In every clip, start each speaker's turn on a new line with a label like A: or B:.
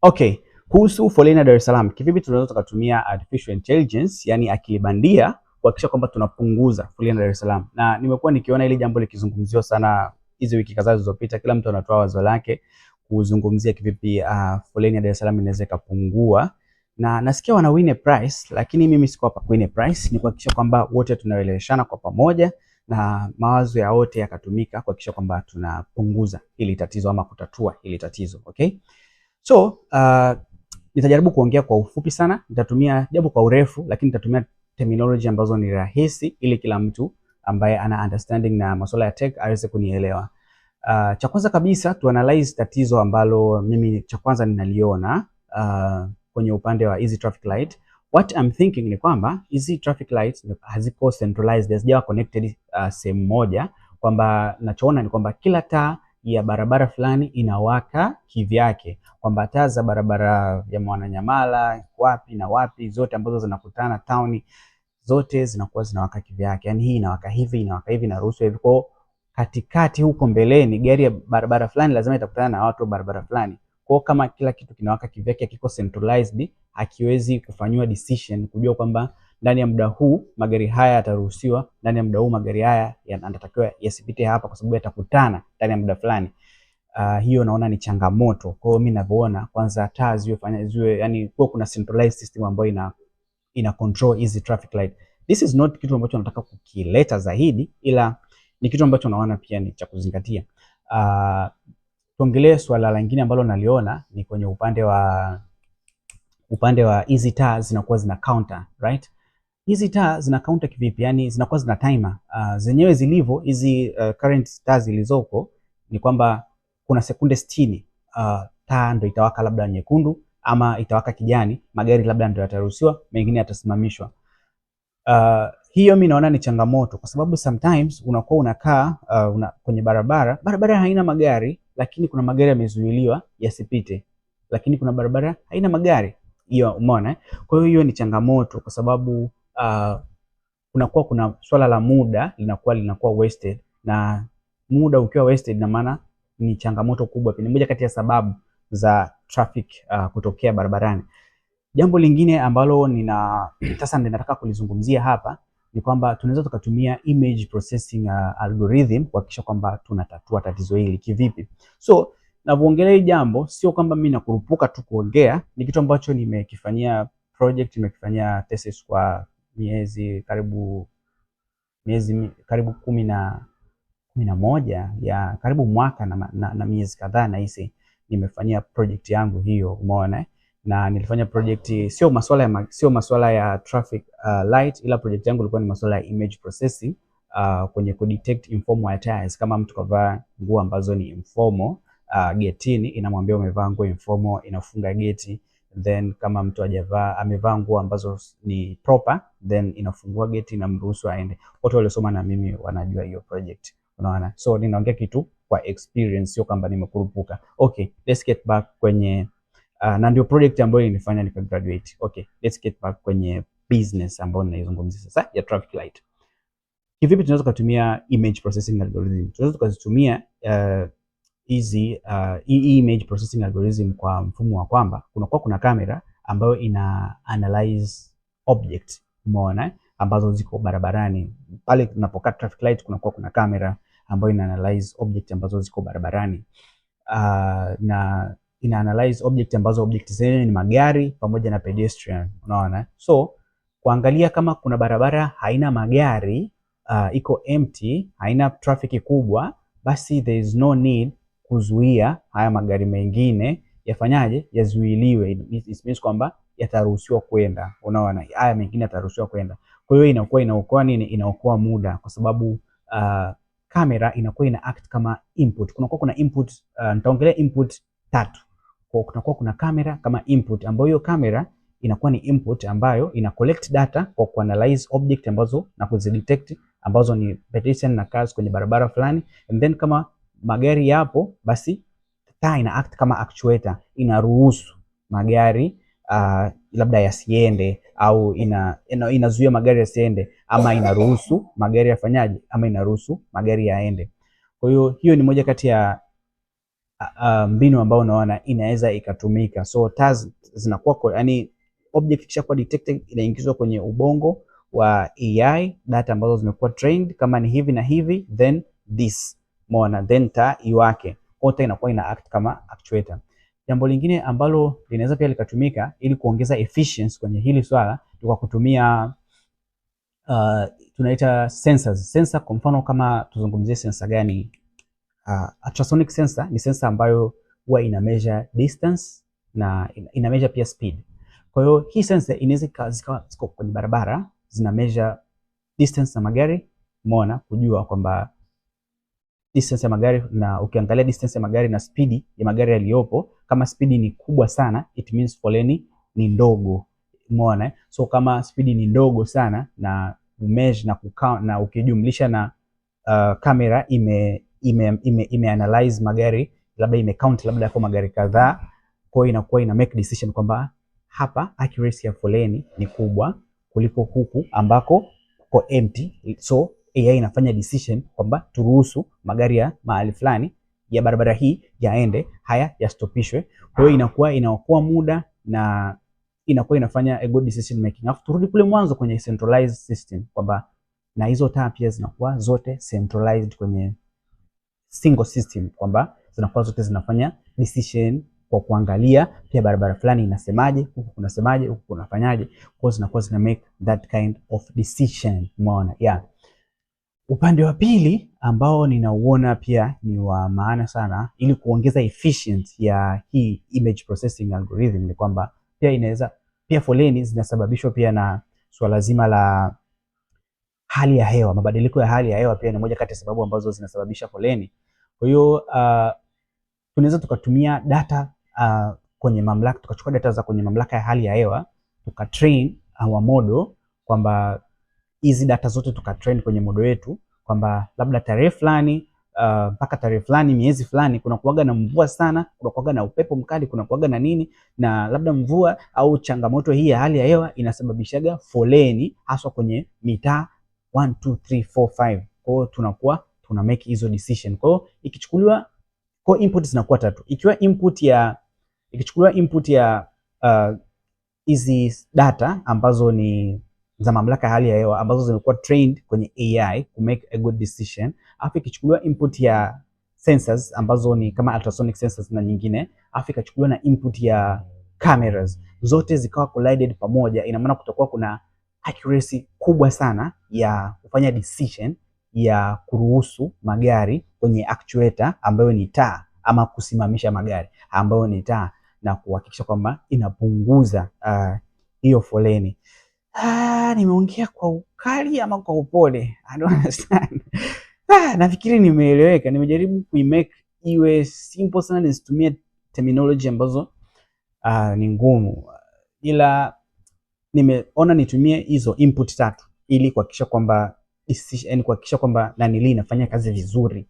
A: Okay, kuhusu foleni ya Dar es Salaam, kivipi tunaweza tukatumia artificial intelligence, yani akili bandia kuhakikisha kwamba tunapunguza foleni ya Dar es Salaam? Na nimekuwa nikiona hili jambo likizungumziwa sana hizi wiki kadhaa zilizopita, kila mtu anatoa wazo lake kuzungumzia kivipi foleni ya Dar es Salaam inaweza ikapungua, na nasikia wana win a prize, lakini mimi siko hapa win a prize, ni kuhakikisha kwamba wote tunaeleweshana kwa pamoja na mawazo ya wote yakatumika kuhakikisha kwamba tunapunguza hili tatizo ama kutatua hili tatizo, okay? So nitajaribu kuongea kwa ufupi sana, nitatumia japo kwa urefu, lakini nitatumia terminology ambazo ni rahisi ili kila mtu ambaye ana understanding na masuala ya tech aweze kunielewa. Cha kwanza kabisa tu analyze tatizo ambalo mimi cha kwanza ninaliona kwenye upande wa hizi traffic light. What I'm thinking ni kwamba hizi traffic lights haziko centralized, hazijawa connected sehemu moja, kwamba nachoona ni kwamba kila taa ya barabara fulani inawaka kivyake, kwamba taa za barabara ya Mwananyamala wapi na wapi zote ambazo zinakutana town zote zinakuwa zinawaka kivyake, yani hii inawaka hivi, inawaka hivi, inaruhusu hivi. Kwa katikati huko mbeleni gari ya barabara fulani lazima itakutana na watu wa barabara fulani. Kwa kama kila kitu kinawaka kivyake, hakiko centralized, hakiwezi kufanywa decision kujua kwamba ndani ya muda huu magari haya yataruhusiwa, ndani ya muda huu magari haya yanatakiwa yasipite hapa kwa sababu yatakutana ndani ya muda fulani. Hiyo naona ni changamoto. Kwa hiyo mimi ninavyoona, kwanza taa ziwe fanya ziwe, yani kuwa kuna centralized system ambayo ina control hizi traffic light. This is not kitu ambacho nataka kukileta zaidi, ila ni kitu ambacho naona pia ni cha kuzingatia. Tuongelee swala lingine ambalo naliona ni kwenye upande wa hizi taa zinakuwa zina counter, right? Hizi taa zina counter kivipi? Yani zinakuwa zina timer. Zenyewe zilivyo hizi current taa zilizoko ni kwamba kuna sekunde 60 taa ndo itawaka labda nyekundu ama itawaka kijani, magari labda ndo yataruhusiwa, mengine yatasimamishwa. Hiyo mi naona ni changamoto kwa sababu sometimes unakuwa unakaa kwenye barabara, barabara haina magari, lakini kuna magari yamezuiliwa yasipite, lakini kuna barabara haina magari hiyo, umeona eh? Kwa hiyo hiyo ni changamoto kwa sababu kunakuwa kuna swala la muda linakuwa wasted, na muda ukiwa wasted, na maana ni changamoto kubwa, pia ni moja kati ya sababu za traffic kutokea barabarani. Jambo lingine ambalo nina sasa ninataka kulizungumzia hapa ni kwamba tunaweza tukatumia image processing algorithm kuhakikisha kwamba tunatatua tatizo hili kivipi. So navyoongelea hili jambo sio kwamba mimi nakurupuka tu kuongea, ni kitu ambacho nimekifanyia project, nimekifanyia thesis kwa miezi karibu 11 ya karibu mwaka na miezi kadhaa nahisi nimefanyia project yangu hiyo, umeona eh? Na nilifanya project sio masuala ya traffic light, ila project yangu ilikuwa ni masuala ya image processing kwenye kudetect informal attires. Kama mtu kavaa nguo ambazo ni informal getini, inamwambia umevaa nguo informal, inafunga geti. Then kama mtu hajavaa, amevaa nguo ambazo ni proper, then inafungua geti inamruhusu aende. Watu waliosoma na mimi wanajua hiyo project, unaona. So ninaongea kitu kwa experience, sio kwamba nimekurupuka. Okay, let's get back kwenye na ndio project ambayo ilinifanya nika graduate. Okay, let's get back kwenye business ambayo ninaizungumzia sasa ya traffic light. Kivipi tunaweza kutumia image processing algorithm? Tunaweza tukazitumia hizi image processing algorithm kwa mfumo wa kwamba kunakuwa kuna kamera ambayo ina analyze object, umeona, ambazo ziko barabarani. Pale tunapokaa traffic light kunakuwa kuna kamera ambayo ina analyze object ambazo ziko barabarani na ina analyze object ambazo object zenyewe ni magari pamoja na pedestrian, unaona. So kuangalia kama kuna barabara haina magari, iko empty, haina traffic kubwa, basi there is no need kuzuia haya magari mengine yafanyaje, yazuiliwe. It means kwamba yataruhusiwa kwenda, unaona, haya mengine yataruhusiwa kwenda. Kwa hiyo inakuwa inaokoa nini? Inaokoa muda kwa sababu kamera inakuwa ina act kama input. Kunakuwa kuna input, nitaongelea input tatu. Kwa kunakuwa kuna kamera kama input ambayo hiyo kamera inakuwa ni input ambayo ina collect data kwa kuanalyze object ambazo na kuzidetect ambazo ni pedestrian na cars kwenye barabara fulani, and then kama magari yapo, basi taa ina act kama actuator, inaruhusu magari labda yasiende au inazuia magari yasiende ama inaruhusu magari yafanyaje, ama inaruhusu magari yaende. Kwa hiyo hiyo ni moja kati ya Mbinu ambayo unaona inaweza ikatumika. So taa zinakuwa, yani object ikishakuwa detected inaingizwa kwenye ubongo wa AI, data ambazo zimekuwa trained kama ni hivi na hivi, then this, umeona, then taa iwake. Kwa taa inakuwa ina act kama actuator. Jambo lingine ambalo linaweza pia likatumika ili kuongeza efficiency kwenye hili swala ni kwa kutumia tunaita sensors. Sensor kwa mfano kama tuzungumzie sensor gani? Ultrasonic sensor ni sensor ambayo huwa ina measure distance na ina measure pia speed. Kwa hiyo hii sensor inaweza zikawa ziko kwenye barabara zina measure distance na magari, umeona, kujua kwamba distance ya magari, na ukiangalia distance ya magari na speed ya magari yaliyopo, kama speed ni kubwa sana, it means foleni ni ndogo, umeona. So kama speed ni ndogo sana na umeasure na kuka, na ukijumlisha na kamera ime analyze magari, labda ime count labda yako magari kadhaa, kwa hiyo inakuwa ina make decision kwamba hapa accuracy ya foleni ni kubwa kuliko huku ambako kuko empty. So AI inafanya decision kwamba turuhusu magari ya mahali fulani ya barabara hii yaende, haya yastopishwe. Kwa hiyo inakuwa inaokoa muda na inakuwa inafanya a good decision making. Alafu turudi kule mwanzo kwenye centralized system kwamba na hizo taa pia zinakuwa zote centralized kwenye single system, kwamba zinakuwa zote zinafanya decision kwa kuangalia pia barabara fulani inasemaje, huku kunasemaje, huku kunafanyaje, kwa zinakuwa zina make that kind of decision. Umeona? Yeah. Upande wa pili ambao ninauona pia ni wa maana sana ili kuongeza efficiency ya hii image processing algorithm ni kwamba pia inaweza pia foleni zinasababishwa pia na swala zima la hali ya hewa. Mabadiliko ya hali ya hewa pia ni moja kati ya sababu ambazo zinasababisha foleni. Kwa hiyo tunaweza tukatumia data kwenye mamlaka, tukachukua data za kwenye mamlaka ya hali ya hewa tukatrain our model kwamba hizi data zote tukatrain kwenye model yetu kwamba labda tarehe fulani mpaka tarehe fulani miezi fulani kuna kuwaga na mvua sana, kuna kuwaga na upepo mkali, kuna kuwaga na nini, na labda mvua au changamoto hii ya hali ya hewa inasababishaga foleni haswa kwenye mitaa 1 2 3 4 5. Kwa hiyo tunakuwa tuna make hizo decision. Kwa hiyo ikichukuliwa, kwa input zinakuwa tatu. Ikiwa input ya ikichukuliwa input ya hizi data ambazo ni za mamlaka ya hali ya hewa ambazo zimekuwa trained kwenye AI ku make a good decision, alafu ikichukuliwa input ya sensors ambazo ni kama ultrasonic sensors na nyingine, alafu ikachukuliwa na input ya cameras, zote zikawa collided pamoja, ina maana kutakuwa kuna accuracy kubwa sana ya kufanya decision ya kuruhusu magari kwenye actuator ambayo ni taa ama kusimamisha magari ambayo ni taa na kuhakikisha kwamba inapunguza hiyo foleni. Nimeongea kwa ukali ama kwa upole? I don't understand. Nafikiri nimeeleweka. Nimejaribu kuimake iwe simple sana, nisitumie terminology ambazo ni ngumu, ila nimeona nitumie hizo input tatu ili kuhakikisha kwamba yani kuhakikisha kwamba nanili inafanya kazi vizuri,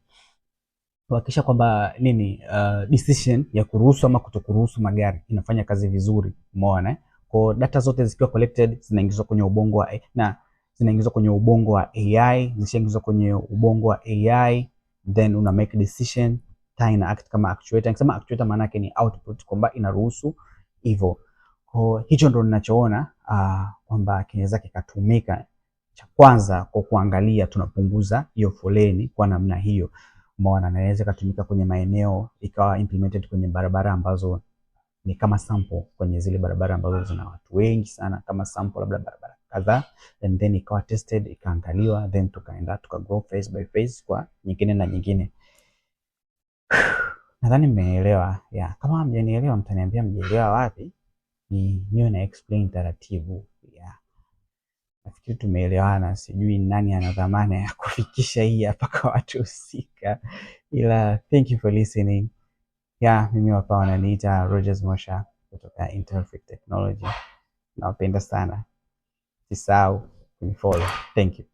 A: kuhakikisha kwamba nini, decision ya kuruhusu ama kutokuruhusu magari inafanya kazi vizuri. Umeona eh? Kwa data zote zikiwa collected zinaingizwa kwenye ubongo wa na zinaingizwa kwenye ubongo wa AI, zishaingizwa kwenye ubongo wa AI, then una make decision, taa ina act kama actuator. Nikisema actuator maana yake ni output, kwamba inaruhusu hivyo. Kwa hicho ndo ninachoona kwamba kinaweza kikatumika. Cha kwanza kwa kuangalia tunapunguza hiyo foleni kwa namna hiyo. Umeona, na inaweza ikatumika kwenye maeneo ikawa implemented kwenye barabara ambazo ni kama sample, kwenye zile barabara ambazo zina watu wengi sana, kama sample labda barabara kadhaa, and then ikawa tested ikaangaliwa, then tukaenda tuka grow phase by phase kwa nyingine na nyingine. Nadhani mmeelewa. Yeah, kama hamjanielewa mtaniambia mjielewa wapi, ni niwe na explain taratibu. Yeah. Nafikiri tumeelewana, sijui nani ana dhamana ya kufikisha hii hapa kwa watu husika, ila thank you for listening. Yeah, mimi hapa wananiita Rogers Mosha kutoka Intelfric Technology. Nawapenda sana, usisahau kunifollow. Thank you.